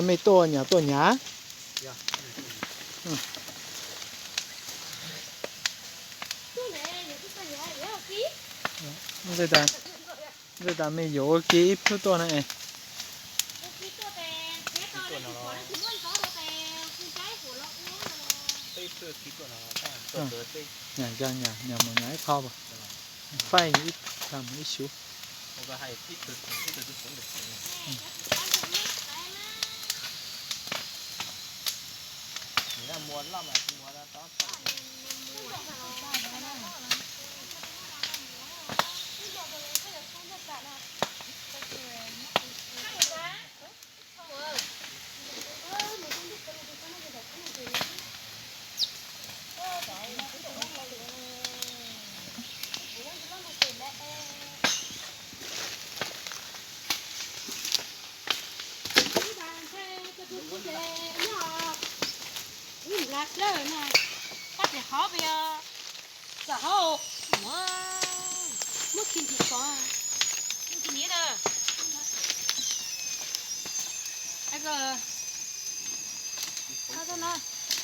Mej tuaj nyam tuaj nyam. Ntxawm tas mej yuav ua ke ib hnub tuaj na es. Nyam, nyam mus nyam ib qho, faib ib tag mus ib xyuv.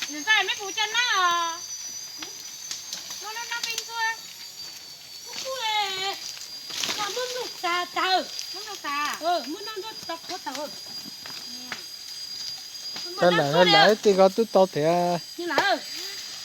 Nws txaj meb puas coj nab os? Noj noj noj peb ntxuag. Muab mloog tas tawg. Muab mloog tas. Muab noj noj tau qhuav tawg. Tawg lawm, lawm tej ko twb tau thiab. Lawm.